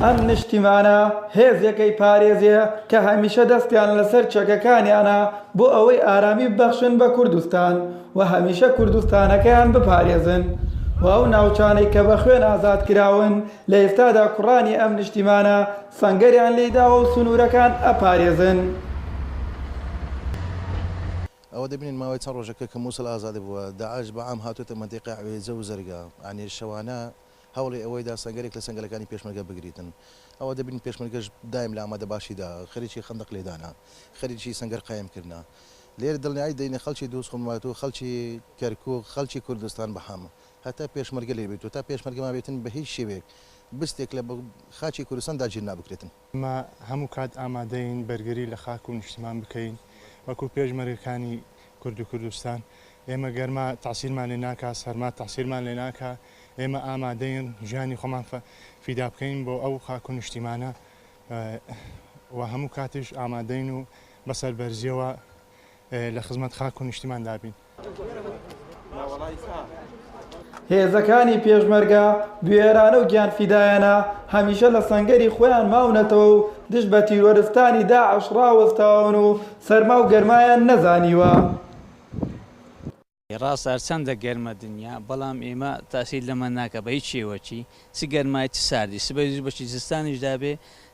ئەم نیشتیمانە هێزێکەی پارێزێ کە هەمیشە دەستیان لەسەر چەکەکانیانە بۆ ئەوەی ئارامی ببەخشن بە کوردستان و هەمیشە کوردستانەکەیان بپارێزن و ئەو ناوچانەی کە بە خوێن ئازاد کراون لە ئێستادا کوڕانی ئەم نیشتیمانە سەنگەریان لێیداوە و سنوورەکان ئەپارێزن. ئەوە دەبینین ماوەی چەند ڕۆژەکە کە موسڵ ئازاد بووە داعش بە عام هاتۆتە مەنتیقەی عوێجە و زەرگا یانی شەوانە هەوڵی ئەوەی دا سەنگەرێک لە سەنگەرەکانی پێشمەرگە بگریتن. ئەوە دەبینین پێشمەرگەش دایم لە ئامادەباشیدا خەریکی خەندەق لێدانە، خەریکی سەنگەر قایم کردنە. لێرە دڵنیایی دەینە خەڵکی دووزخورماتوو، خەڵکی کەرکووک، خەڵکی کوردستان بە هەم هەتا پێشمەرگە لێ بێت و تا پێشمەرگە مابێتن بە هیچ شێوەیەک بستێک لە خاکی کوردستان داگیر نابکرێتن. ئێمە هەموو کات ئامادەین بەرگری لە خاک و نیشتمان بکەین وەکو پێشمەرگەکانی کورد و کوردستان. ئێمە گەرما تەعسیرمان لێ ناکا، سەرما تەعسیرمان لێ ناکا، ئێمە ئامادەین ژیانی خۆمان فیدا بکەین بۆ ئەو خاک و نیشتیمانە و هەموو کاتیش ئامادەین و بە سەربەرزیەوە لە خزمەت خاک و نیشتیماندا بین. هێزەکانی پێشمەرگە بوێرانە و گیانفیدایانە هەمیشە لە سەنگەری خۆیان ماونەتەوە و دژ بە تیرۆرستانی داعش ڕاوەستاون و سەرما و گەرمایان نەزانیوە. ڕاستە هەرچەندە گەرمە دنیا بەڵام ئێمە تاسیر لەمە ناکا بە هیچ شێوەکی چ گەرمای چ ساردی سبەی زوو بەشی زستانیش دابێ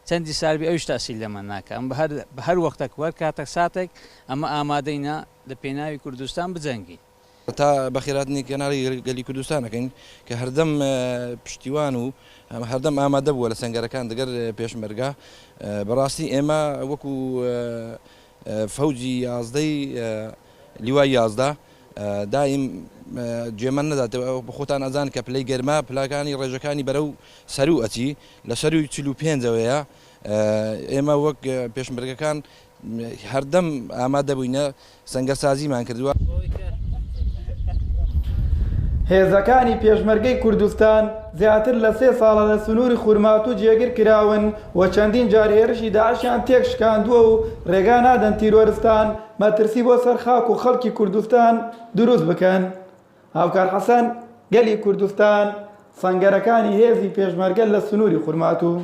چەندی سارد بێ ئەویش تاسیر لەمە ناکا ئەم بە هەر بە هەر وەختەک و هەر کاتەک ساتێک ئەمە ئامادەینە لە پێناوی کوردستان بجەنگین. تا بەخێرهاتنی کەناڵی گەلی کوردستان ئەکەین کە هەردەم پشتیوان و هەردەم ئامادە بووە لە سەنگەرەکان دەگەر پێشمەرگە بەڕاستی ئێمە وەکو فەوجی یازدەی لیوای 11 دایم گوێمان نەداتەوە خۆتان ئەزان کە پلەی گەرما پلاکانی ڕێژەکانی بەرەو سەروو ئەچی لە سەروی 45ەوەیە ئێمە وەک پێشمەرگەکان هەردەم ئامادە بووینە سەنگەرسازیمان کردووە. هێزەکانی پێشمەرگەی کوردستان زیاتر لە سێ ساڵە لە سنووری خورماتوو جێگر کراون و چەندین جار هێرشی داعشیان تێکشکاندووە و رێگا نادەن تیرۆرستان مەترسی بۆ سەر خاک و خەڵکی کوردستان دروست بکەن. هاوکار حەسەن، گەلی کوردستان، سەنگەرەکانی هێزی پێشمەرگە لە سنووری خورماتوو.